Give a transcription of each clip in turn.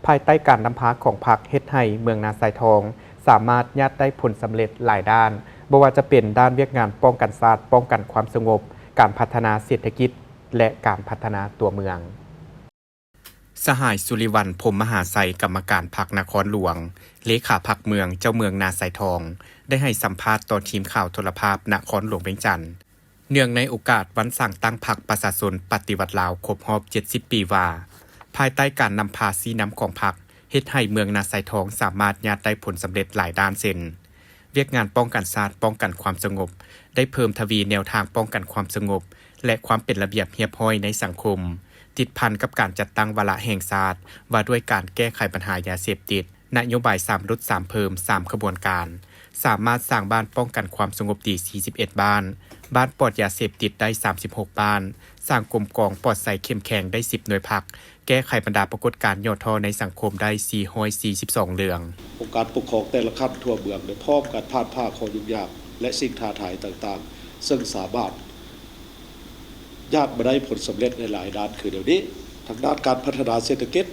ພາຍໃຕ້ການນຳພາຂອງພັກ ເຮັດໃຫ້ເມືອງນາຊາຍທອງສາມາດຍາດໄດ້ຜົນສຳເລັດຫຼາຍດ້ານ, ບໍ່ວ່າຈະເປັນດ້ານວຽກງານປ້ອງກັນຊາດ, ປ້ອງກັນຄວາມສະຫງົບ, ການພັດທະນາເສດຖະກິດ ແລະ ການພັດທະນາຕົວເມືອງ. ສະຫາຍ ສຸລິວັນ ພົມມະຫາໄຊ, ກຳມະການພັກນະຄອນຫຼວງ, ເລຂາພັກເມືອງ, ເຈົ້າເມືອງນາຊາຍທອງ ໄດ້ໃຫ້ສຳພາດຕໍ່ທີມຂ່າວໂທລະພາບນະຄອນຫຼວງວຽງຈັນ ເນື່ອງໃນໂອກາດວັນສ້າງຕັ້ງພັກປະຊາຊົນປະຕິວັດລາວຄົບຮອບເຈັດສິບປີວ່າ, ພາຍໃຕ້ການນຳພາຊີ້ນຳຂອງພັກ, ເຮັດໃຫ້ເມືອງນາຊາຍທອງສາມາດຍາດໄດ້ຜົນສຳເລັດຫຼາຍດ້ານ ເຊັ່ນ ວຽກງານປ້ອງກັນຊາດ, ປ້ອງກັນຄວາມສະຫງົບ, ໄດ້ເພີ່ມທະວີແນວທາງປ້ອງກັນຄວາມສະຫງົບ ແລະ ຄວາມເປັນລະບຽບຮຽບຮ້ອຍໃນສັງຄົມ, ຕິດພັນກັບການຈັດຕັ້ງວາລະແຫ່ງຊາດວ່າດ້ວຍການແກ້ໄຂບັນຫາຢາເສບຕິດ, ນະໂຍບາຍສາມຫຼຸດສາມເພີ່ມ, ສາມຂະບວນການ, ສາມາດສ້າງບ້ານປ້ອງກັນຄວາມສະຫງົບດີສີ່ສິບເອັດບ້ານ, ບ້ານປອດຢາເສບຕິດໄດ້ສາມສິບຫົກບ້ານ, ສ້າງກົມກອງປອດໃສເຂັ້ມແຂງໄດ້ສິບໜ່ວຍພັກ, ແກ້ໄຂບັນດາປາກົດການຫຍໍ້ທໍ້ໃນສັງຄົມໄດ້ສີ່ຮ້ອຍສີ່ສິບສອງເລື່ອງ. ອົງການປົກຄອງແຕ່ລະຂັ້ນທົ່ວເມືອງໄດ້ພ້ອມກັນຜ່ານຜ່າຂໍ້ຫຍຸ້ງຍາກ ແລະ ສິ່ງທ້າທາຍຕ່າງໆ ເຊິ່ງສາມາດຍາດມາໄດ້ຜົນສຳເລັດໃນຫຼາຍດ້ານ ຄືແນວນີ້: ທາງດ້ານການພັດທະນາເສດຖະກິດ,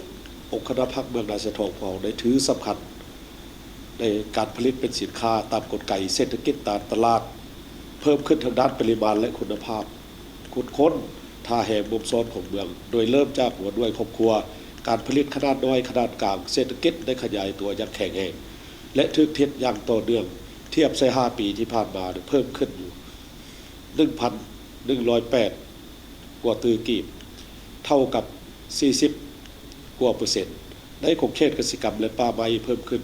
ອົງຄະນະພັກເມືອງນາຊາຍທອງຂອງເຮົາໄດ້ຖືສຳຄັນ ໃນການຜະລິດເປັນສິນຄ້າຕາມກົນໄກເສດຖະກິດຕາມຕະຫຼາດ ເພີ່ມຂຶ້ນທາງດ້ານປະລິມານ ແລະ ຄຸນນະພາບ, ຂຸດຄົ້ນທ່າແຮງບົ່ມຊ້ອນຂອງເມືອງ, ໂດຍເລີ່ມຈາກຫົວໜ່ວຍຄອບຄົວ, ການຜະລິດຂະໜາດນ້ອຍ, ຂະໜາດກາງ, ເສດຖະກິດໄດ້ຂະຫຍາຍຕົວຢ່າງແຂງແຮງ ແລະ ຖືກທິດຢ່າງຕໍ່ເນື່ອງ, ທຽບໃສ່ຫ້າປີທີ່ຜ່ານມາ ໄດ້ເພີ່ມຂຶ້ນຢູ່ໜຶ່ງພັນໜຶ່ງຮ້ອຍແປດກວ່າຕື້ກີບ, ເທົ່າກັບສີ່ສິບກວ່າເປີເຊັນ. ໃນຂົງເຂດກະສິກຳ ແລະ ປ່າໄມ້ເພີ່ມຂຶ້ນ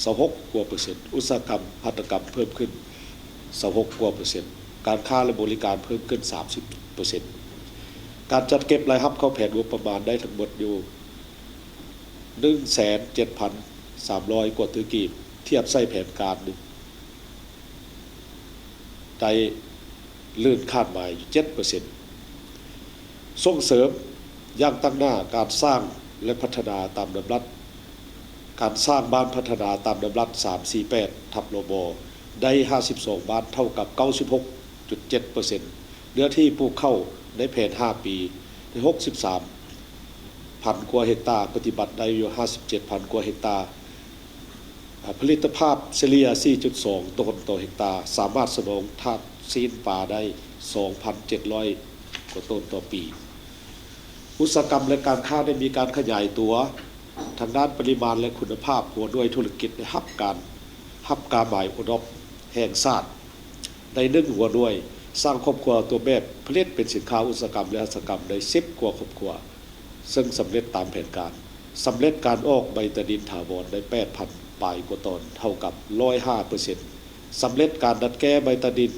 ຊາວຫົກກວ່າເປີເຊັນ, ອຸດສາຫະກຳຫັດຖະກຳເພີ່ມຂຶ້ນຊາວຫົກກວ່າເປີເຊັນ, ການຄ້າ ແລະ ບໍລິການເພີ່ມຂຶ້ນສາມສິບເປີເຊັນ. ການຈັດເກັບລາຍຮັບເຂົ້າແຜນງົບປະມານໄດ້ທັງໝົດຢູ່ໜຶ່ງແສນເຈັດພັນສາມຮ້ອຍກວ່າຕື້ກີບ, ທຽບໃສ່ແຜນການ ໄດ້ລື່ນຄາດໝາຍຢູ່ເຈັດເປີເຊັນ. ສົ່ງເສີມຢ່າງຕັ້ງໜ້າການສ້າງ ແລະ ພັດທະນາຕາມດຳລັດ, ການສ້າງບ້ານພັດທະນາຕາມດຳລັດສາມສີ່ແປດທັບ ລບ ໄດ້ຫ້າສິບສອງບ້ານ ເທົ່າກັບເກົ້າສິບຫົກຈຸດເຈັດເປີເຊັນ. ເນື້ອທີ່ປູກເຂົ້າໃນແຜນຫ້າປີໄດ້ຫົກສິບສາມພັນກວ່າເຮັກຕາ, ປະຕິບັດໄດ້ຢູ່ຫ້າສິບເຈັດພັນກວ່າເຮັກຕາ. ອາ ຜະລິດຕະພາບສະເລ່ຍສີ່ຈຸດສອງໂຕນຕໍ່ເຮັກຕາ, ສາມາດສະໜອງທາດຊີ້ນປາໄດ້ສອງພັນເຈັດຮ້ອຍກວ່າໂຕນຕໍ່ປີ. ອຸດສາຫະກຳ ແລະ ການຄ້າໄດ້ມີການຂະຫຍາຍຕົວທາງດ້ານປະລິມານ ແລະ ຄຸນນະພາບ. ຫົວໜ່ວຍທຸລະກິດໄດ້ຮັບການ ຮັບກາໝາຍໂອດອບແຫ່ງຊາດ ໃນໜຶ່ງຫົວໜ່ວຍ, ສ້າງຄອບຄົວຕົວແບບຜະລິດເປັນສິນຄ້າອຸດສາຫະກຳ ແລະ ຫັດຖະກຳໄດ້ສິບກວ່າຄອບຄົວ. ເຊິ່ງສຳເລັດຕາມແຜນການ, ສຳເລັດການອອກໃບຕາດິນຖາວອນໄດ້ແປດພັນປາຍກວ່າຕອນ, ເທົ່າກັບຮ້ອຍຫ້າເປີເຊັນ. ສຳເລັດການດັດແກ້ໃບຕາດິນ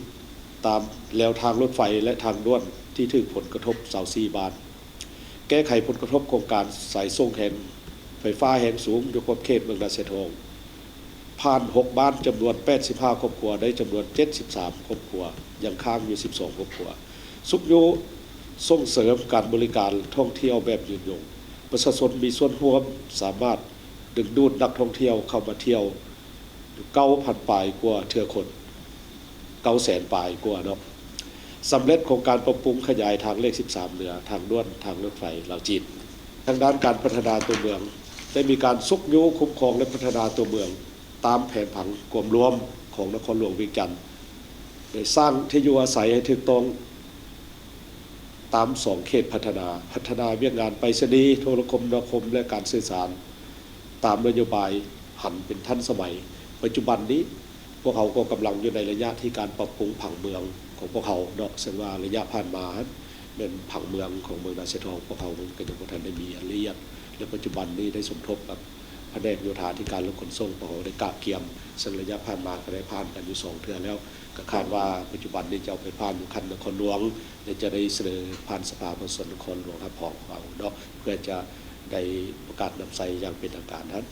ຕາມແລວທາງລົດໄຟ ແລະ ທາງດ່ວນທີ່ຖືກຜົນກະທົບຊາວສີ່ບ້ານ. ແກ້ໄຂຜົນກະທົບໂຄງການສາຍສົ່ງແຮງໄຟຟ້າແຮງສູງຢູ່ຂອບເຂດເມືອງນາຊາຍທອງ. ຜ່ານຫົກບ້ານຈຳນວນແປດສິບຫ້າຄອບຄົວ, ໄດ້ຈຳນວນເຈັດສິບສາມຄອບຄົວ, ຍັງຄ້າງຢູ່ສິບສອງຄອບຄົວ. ຊຸກຍູ້ສົ່ງເສີມການບໍລິການທ່ອງທ່ຽວແບບຍືນຍົງ, ປະຊາຊົນມີສ່ວນຮ່ວມສາມາດດຶງດູດນັກທ່ອງທ່ຽວເຂົ້າມາທ່ຽວຢູ່ເກົ້າພັນປາຍກວ່າເທື່ອຄົນ. ເກົ້າແສນປາຍກວ່າເນາະ. ສຳເລັດໂຄງການປັບປຸງຂະຫຍາຍທາງເລກສິບສາມເໜືອ, ທາງດ່ວນ, ທາງລົດໄຟລາວຈີນ. ທາງດ້ານການພັດທະນາຕົວເມືອງ ໄດ້ມີການຊຸກຍູ້ຄຸ້ມຄອງ ແລະ ພັດທະນາຕົວເມືອງຕາມແຜນຜັງກວມລວມຂອງນະຄອນຫຼວງວຽງຈັນ, ໄດ້ສ້າງທີ່ຢູ່ອາໄສໃຫ້ຖືກຕ້ອງ ຕາມສອງເຂດພັດທະນາ, ພັດທະນາວຽກງານໄປສະນີ, ໂທລະຄົມມະນາຄົມ ແລະ ການສື່ສານ ຕາມນະໂຍບາຍຫັນເປັນທັນສະໄໝ. ປັດຈຸບັນນີ້ ພວກເຮົາກໍກຳລັງຢູ່ໃນໄລຍະທີ່ການປັບປຸງຜັງເມືອງຂອງພວກເຮົາເນາະ, ເຊິ່ງວ່າໄລຍະຜ່ານມາຫັ້ນແມ່ນຜັງເມືອງຂອງເມືອງນາຊາຍທອງ ພວກເຮົາກໍຍັງບໍ່ທັນໄດ້ມີອັນລະອຽດ ແລະ ປັດຈຸບັນນີ້ໄດ້ສົມທົບກັບພະແນກໂຍທາທິການ ແລະ ຂົນສົ່ງ ພວກເຮົາໄດ້ກະກຽມ, ເຊິ່ງໄລຍະຜ່ານມາກໍໄດ້ຜ່ານກັນຢູ່ສອງເທື່ອແລ້ວ. ກໍຄາດວ່າປັດຈຸບັນນີ້ຈະເອົາໄປຜ່ານຢູ່ຂັ້ນນະຄອນຫຼວງ ແລະ ຈະໄດ້ສະເໜີຜ່ານສະພາປະຊາຊົນນະຄອນຫຼວງຮັບຮອງຂອງເຮົາເນາະ, ເພື່ອຈະໄດ້ປະກາດນຳໃຊ້ຢ່າງເປັນທາງການຫັ້ນ.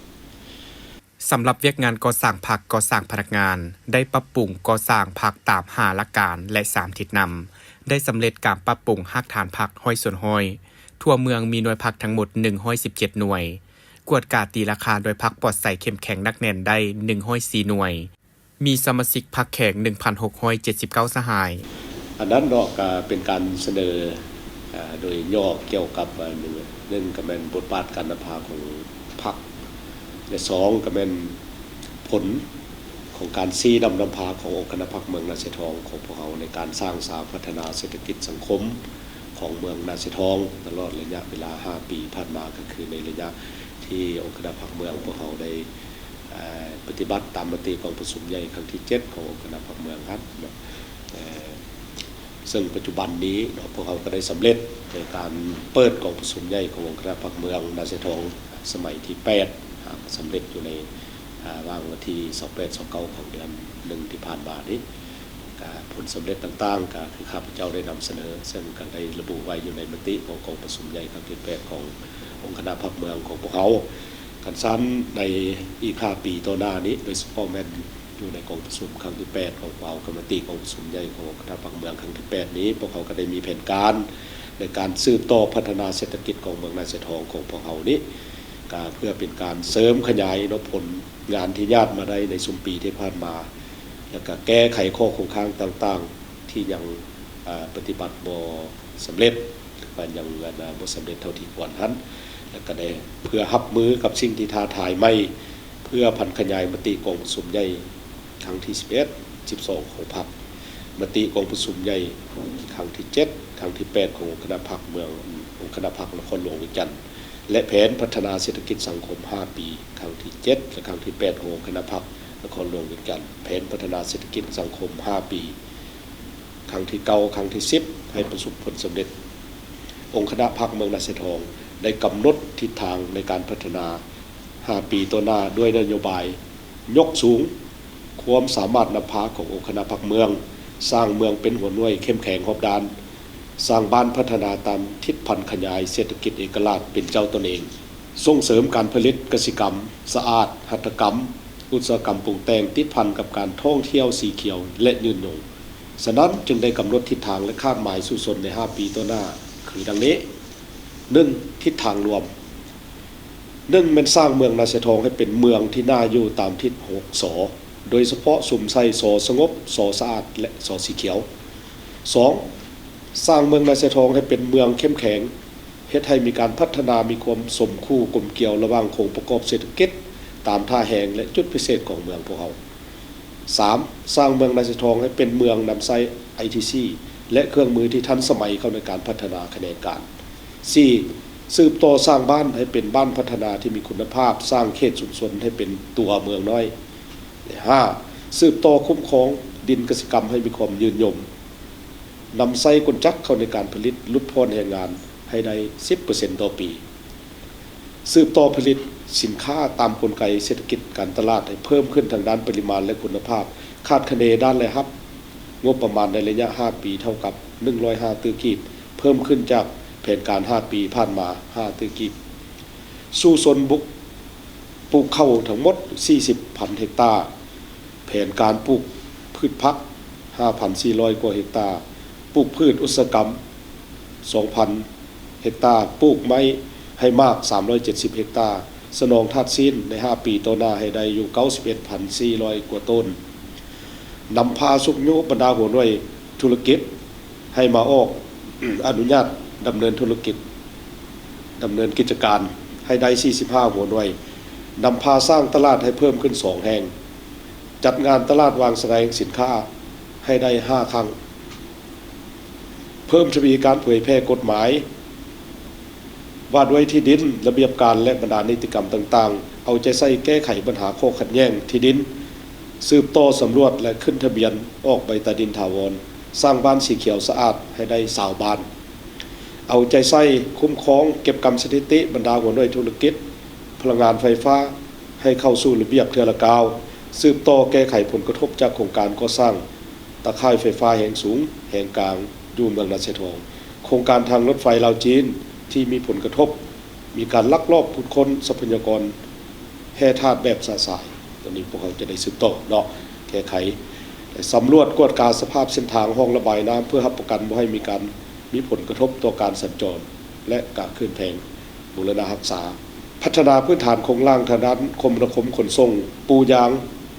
ສຳລັບວຽກງານກໍ່ສ້າງພັກ, ກໍ່ສ້າງພະນັກງານ, ໄດ້ປັບປຸງກໍ່ສ້າງພັກຕາມຫ້າຫຼັກການ ແລະ ສາມທິດນຳ, ໄດ້ສຳເລັດການປັບປຸງຮາກຖານພັກຮ້ອຍສ່ວນຮ້ອຍ, ທົ່ວເມືອງມີໜ່ວຍພັກທັງໝົດໜຶ່ງຮ້ອຍສິບເຈັດໜ່ວຍ, ກວດກາຕີລາຄາໜ່ວຍພັກປອດໃສເຂັ້ມແຂງໜັກແໜ້ນໄດ້ໜຶ່ງຮ້ອຍສີ່ໜ່ວຍ. ມີສະມາຊິກພັກແຂງໜຶ່ງພັນຫົກຮ້ອຍເຈັດສິບເກົ້າສະຫາຍ. ອັນນັ້ນເນາະ ກະເປັນການສະເໜີ ອາ ໂດຍຫຍໍ້ກ່ຽວກັບ ອາ ໜຶ່ງ ໜຶ່ງກະແມ່ນບົດບາດການນຳພາຂອງ ພັກ ແລະ ສອງ ກໍແມ່ນຜົນຂອງການຊີ້ນຳນຳພາຂອງອົງຄະນະພັກເມືອງນາຊາຍທອງຂອງພວກເຮົາ ໃນການສ້າງສາພັດທະນາເສດຖະກິດສັງຄົມຂອງເມືອງນາຊາຍທອງ ຕະຫຼອດໄລຍະເວລາຫ້າປີຜ່ານມາ ກໍຄືໃນໄລຍະທີ່ອົງຄະນະພັກເມືອງພວກເຮົາໄດ້ ເອີ່ ປະຕິບັດຕາມມະຕິກອງປະຊຸມໃຫຍ່ຄັ້ງທີເຈັດຂອງອົງຄະນະພັກເມືອງຫັ້ນເນາະ. ເຊິ່ງປັດຈຸບັນນີ້ເນາະ ພວກເຮົາກໍໄດ້ສຳເລັດໃນການເປີດກອງປະຊຸມໃຫຍ່ຂອງອົງຄະນະພັກເມືອງນາຊາຍທອງສະໄໝທີແປດ ຫາກໍສຳເລັດຢູ່ໃນ ອາ ຫວ່າງວັນທີຊາວແປດ ຊາວເກົ້າຂອງເດືອນໜຶ່ງທີ່ຜ່ານມານີ້. ກະຜົນສຳເລັດຕ່າງໆ ກະຄືຂ້າພະເຈົ້າໄດ້ນຳສະເໜີ ເຊິ່ງກໍໄດ້ລະບຸໄວ້ຢູ່ໃນມະຕິຂອງກອງປະຊຸມໃຫຍ່ຄັ້ງທີແປດຂອງອົງຄະນະພັກເມືອງຂອງພວກເຮົາ. ຄັນຊັ້ນໃນອີກຫ້າປີຕໍ່ໜ້ານີ້ ໂດຍສະເພາະແມ່ນ ຢູ່ໃນກອງປະຊຸມຄັ້ງທີແປດຂອງພວກເຮົາ ກຳມະຕິກອງປະຊຸມໃຫຍ່ຂອງຄະນະພັກເມືອງຄັ້ງທີແປດນີ້ ພວກເຮົາກໍໄດ້ມີແຜນການໃນການສືບຕໍ່ພັດທະນາເສດຖະກິດຂອງເມືອງນາຊາຍທອງຂອງພວກເຮົານີ້ ກະເພື່ອເປັນການເສີມຂະຫຍາຍເນາະ ຜົນງານທີ່ຍາດມາໄດ້ໃນຊຸມປີທີ່ຜ່ານມາ ແລ້ວກະແກ້ໄຂຂໍ້ຄົງຄ້າງຕ່າງໆ ທີ່ຍັງ ອາ ປະຕິບັດບໍ່ສຳເລັດ ຫຼືວ່າຍັງ ອັນ ບໍ່ສຳເລັດເທົ່າທີ່ຄວນຫັ້ນ ແລ້ວກະໄດ້ເພື່ອຮັບມືກັບສິ່ງທີ່ທ້າທາຍໃໝ່ ເພື່ອຜັນຂະຫຍາຍມະຕິກອງປະຊຸມໃຫຍ່ຄັ້ງທີສິບເອັດ ສິບສອງຂອງພັກ, ມະຕິກອງປະຊຸມໃຫຍ່ຄັ້ງທີເຈັດ ຄັ້ງທີແປດຂອງອົງຄະນະພັກເມືອງ ອົງຄະນະພັກນະຄອນຫຼວງວຽງຈັນ ແລະ ແຜນພັດທະນາເສດຖະກິດສັງຄົມຫ້າປີ ຄັ້ງທີເຈັດ ແລະ ຄັ້ງທີແປດຂອງອົງຄະນະພັກນະຄອນຫຼວງວຽງຈັນ, ແຜນພັດທະນາເສດຖະກິດສັງຄົມຫ້າປີ ຄັ້ງທີເກົ້າ ຄັ້ງທີສິບ ໃຫ້ປະສົບຜົນສຳເລັດ. ອົງຄະນະພັກເມືອງນາຊາຍທອງໄດ້ກຳນົດທິດທາງໃນການພັດທະນາຫ້າປີຕໍ່ໜ້າ ດ້ວຍນະໂຍບາຍຍົກສູງຄວາມສາມາດນຳພາຂອງອົງຄະນະພັກເມືອງ, ສ້າງເມືອງເປັນຫົວໜ່ວຍເຂັ້ມແຂງຮອບດ້ານ, ສ້າງບ້ານພັດທະນາຕາມທິດຜັນຂະຫຍາຍເສດຖະກິດເອກະລາດເປັນເຈົ້າຕົນເອງ, ສົ່ງເສີມການຜະລິດກະສິກຳສະອາດ, ຫັດຖະກຳ, ອຸດສາຫະກຳປຸງແຕ່ງ ຕິດພັນກັບການທ່ອງທ່ຽວສີຂຽວ ແລະ ຍືນຍົງ. ສະນັ້ນຈຶ່ງໄດ້ກຳນົດທິດທາງ ແລະ ຄາດໝາຍສູ້ຊົນໃນຫ້າປີຕໍ່ໜ້າ ຄືດັ່ງນີ້. ໜຶ່ງ, ທິດທາງລວມ. ໜຶ່ງ, ແມ່ນສ້າງເມືອງນາຊາຍທອງໃຫ້ເປັນເມືອງທີ່ໜ້າຢູ່ຕາມທິດຫົກ ສ, ໂດຍສະເພາະສຸມໃສ່ ສ ສະຫງົບ, ສ ສະອາດ ແລະ ສ ສີຂຽວ. ສອງ, ສ້າງເມືອງນາຊາຍທອງໃຫ້ເປັນເມືອງເຂັ້ມແຂງ, ເຮັດໃຫ້ມີການພັດທະນາມີຄວາມສົມຄູ່ກົມກ່ຽວລະຫວ່າງໂຄງປະກອບເສດຖະກິດຕາມທ່າແຮງ ແລະ ຈຸດພິເສດຂອງເມືອງພວກເຮົາ. ສາມ, ສ້າງເມືອງນາຊາຍທອງໃຫ້ເປັນເມືອງນຳໃຊ້ ໄອທີຊີ ແລະ ເຄື່ອງມືທີ່ທັນສະໄໝເຂົ້າໃນການພັດທະນາຂະແໜງການ. ສີ່, ສືບຕໍ່ສ້າງບ້ານໃຫ້ເປັນບ້ານພັດທະນາທີ່ມີຄຸນນະພາບ, ສ້າງເຂດຊຸມຊົນໃຫ້ເປັນຕົວເມືອງນ້ອຍ. ແລະ ຫ້າ, ສືບຕໍ່ຄຸ້ມຄອງດິນກະສິກຳໃຫ້ມີຄວາມຍືນຍົງ, ນຳໃຊ້ກົນຈັກເຂົ້າໃນການຜະລິດ, ຫຼຸດຜ່ອນແຮງງານໃຫ້ໄດ້ສິບເປີເຊັນຕໍ່ປີ. ສືບຕໍ່ຜະລິດສິນຄ້າຕາມກົນໄກເສດຖະກິດການຕະຫຼາດໃຫ້ເພີ່ມຂຶ້ນທາງດ້ານປະລິມານ ແລະ ຄຸນນະພາບ, ຄາດຄະເນດ້ານລາຍຮັບງົບປະມານໃນໄລຍະຫ້າປີເທົ່າກັບໜຶ່ງຮ້ອຍຫ້າຕື້ກີບ, ເພີ່ມຂຶ້ນຈາກແຜນການຫ້າປີຜ່ານມາຫ້າຕື້ກີບ. ສູ້ຊົນບຸກ ປູກເຂົ້າທັງໝົດສີ່ສິບພັນເຮັກຕາ, ແຜນການປູກພືດຜັກຫ້າພັນສີ່ຮ້ອຍກວ່າເຮັກຕາ, ປູກພືດອຸດສາຫະກຳສອງພັນເຮັກຕາ, ປູກໄມ້ໃຫ້ໝາກສາມຮ້ອຍເຈັດສິບເຮັກຕາ, ສະໜອງທາດຊີ້ນໃນຫ້າປີຕໍ່ໜ້າໃຫ້ໄດ້ຢູ່ເກົ້າສິບເອັດພັນສີ່ຮ້ອຍກວ່າໂຕນ. ນຳພາຊຸກຍູ້ບັນດາຫົວໜ່ວຍທຸລະກິດ ໃຫ້ມາອອກອະນຸຍາດດຳເນີນທຸລະກິດ, ດຳເນີນກິດຈະການໃຫ້ໄດ້ສີ່ສິບຫ້າຫົວໜ່ວຍ, ນຳພາສ້າງຕະຫຼາດໃຫ້ເພີ່ມຂຶ້ນສອງແຫ່ງ, ຈັດງານຕະຫຼາດວາງສະແດງສິນຄ້າໃຫ້ໄດ້ຫ້າຄັ້ງ, ເພີ່ມທະວີການເຜີຍແຜ່ກົດໝາຍ ວ່າດ້ວຍທີ່ດິນ, ລະບຽບການ ແລະ ບັນດານິຕິກຳຕ່າງໆ, ເອົາໃຈໃສ່ແກ້ໄຂບັນຫາຂໍ້ຂັດແຍ່ງທີ່ດິນ, ສືບຕໍ່ສຳຫຼວດ ແລະ ຂຶ້ນທະບຽນອອກໃບຕາດິນຖາວອນ, ສ້າງບ້ານສີຂຽວສະອາດໃຫ້ໄດ້ຊາວບ້ານ, ເອົາໃຈໃສ່ຄຸ້ມຄອງເກັບກຳສະຖິຕິບັນດາຫົວໜ່ວຍທຸລະກິດພະລັງງານໄຟຟ້າໃຫ້ເຂົ້າສູ່ລະບຽບເທື່ອລະກ້າວ, ສືບຕໍ່ແກ້ໄຂຜົນກະທົບຈາກໂຄງການກໍ່ສ້າງຕາຂ່າຍໄຟຟ້າແຮງສູງ, ແຮງກາງ ຢູ່ເມືອງນາຊາຍທອງ, ໂຄງການທາງລົດໄຟລາວຈີນທີ່ມີຜົນກະທົບ, ມີການລັກລອບຂຸດຄົ້ນຊັບພະຍາກອນແຮ່ທາດແບບຊະຊາຍ, ຕົວນີ້ພວກເຮົາຈະໄດ້ສືບຕໍ່ເນາະ, ແກ້ໄຂ ແລະ ສຳຫຼວດກວດກາສະພາບເສັ້ນທາງຮ່ອງລະບາຍນ້ຳ ເພື່ອຮັບປະກັນບໍ່ໃຫ້ມີການມີຜົນກະທົບຕໍ່ການສັນຈອນ ແລະ ການເຄື່ອນແພງ. ບູລະນະຮັກສາ, ພັດທະນາພື້ນຖານໂຄງລ່າງທາງດ້ານຄົມມະນາຄົມຂົນສົ່ງ, ປູຢາງ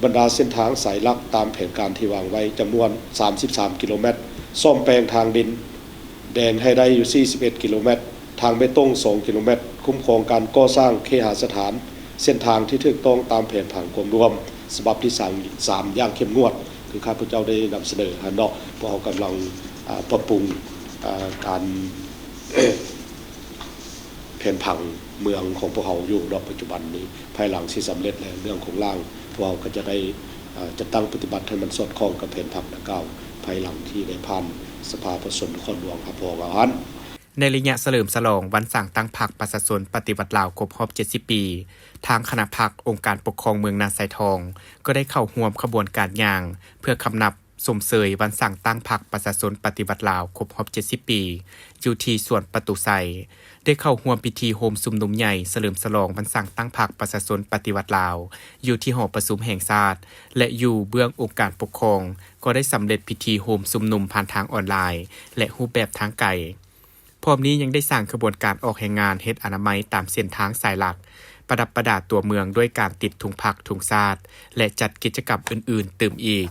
ບັນດາເສັ້ນທາງສາຍຫຼັກຕາມແຜນການທີ່ວາງໄວ້ຈຳນວນສາມສິບສາມກິໂລແມັດ, ສ້ອມແປງທາງດິນແດງໃຫ້ໄດ້ຢູ່ສີ່ສິບເອັດກິໂລແມັດ, ທາງເບຕົງສອງກິໂລແມັດ, ຄຸ້ມຄອງການກໍ່ສ້າງເຄຫະສະຖານ ເສັ້ນທາງທີ່ຖືກຕ້ອງຕາມແຜນຜັງກວມລວມສະບັບທີສາມ ສາມຢ່າງເຂັ້ມງວດ ຄືຂ້າພະເຈົ້າໄດ້ນຳສະເໜີຫັ້ນເນາະ. ພວກເຮົາກຳລັງ ອາ ປັບປຸງ ອາ ການ ແຜນຜັງເມືອງຂອງພວກເຮົາຢູ່ເນາະ ປັດຈຸບັນນີ້. ພາຍຫຼັງທີ່ສຳເລັດແລ້ວເລື່ອງໂຄງລ່າງ ພວກເຮົາກໍຈະໄດ້ ອາ ຈັດຕັ້ງປະຕິບັດໃຫ້ມັນສອດຄ່ອງກັບແຜນຜັງດັ່ງກ່າວ ພາຍຫຼັງທີ່ໄດ້ຜ່ານສະພາປະຊາຊົນນະຄອນຫຼວງຮັບຮອງເອົາຫັ້ນ. ໃນໄລຍະສະເຫຼີມສະຫຼອງວັນສ້າງຕັ້ງພັກປະຊາຊົນປະຕິວັດລາວຄົບຮອບເຈັດສິບປີ, ທາງຄະນະພັກ ອົງການປົກຄອງເມືອງນາຊາຍທອງ ກໍໄດ້ເຂົ້າຮ່ວມຂະບວນການຍ່າງ ເພື່ອຄຳນັບຊົມເຊີຍວັນສ້າງຕັ້ງພັກປະຊາຊົນປະຕິວັດລາວຄົບຮອບເຈັດສິບປີ ຢູ່ທີ່ສວນປະຕູໄຊ, ໄດ້ເຂົ້າຮ່ວມພິທີໂຮມຊຸມນຸມໃຫຍ່ສະເຫຼີມສະຫຼອງວັນສ້າງຕັ້ງພັກປະຊາຊົນປະຕິວັດລາວ ຢູ່ທີ່ຫໍປະຊຸມແຫ່ງຊາດ ແລະ ຢູ່ເບື້ອງອົງການປົກຄອງ ກໍໄດ້ສຳເລັດພິທີໂຮມຊຸມນຸມຜ່ານທາງອອນລາຍ ແລະ ຮູບແບບທາງໄກ. ພ້ອມນີ້ຍັງໄດ້ສ້າງຂະບວນການອອກແຮງງານເຮັດອະນາໄມຕາມເສັ້ນທາງສາຍຫຼັກ, ປະດັບປະດາຕົວເມືອງດ້ວຍການຕິດທຸງພັກ, ທຸງຊາດ ແລະ ຈັດກິດຈະກຳອື່ນໆຕື່ມອີກ.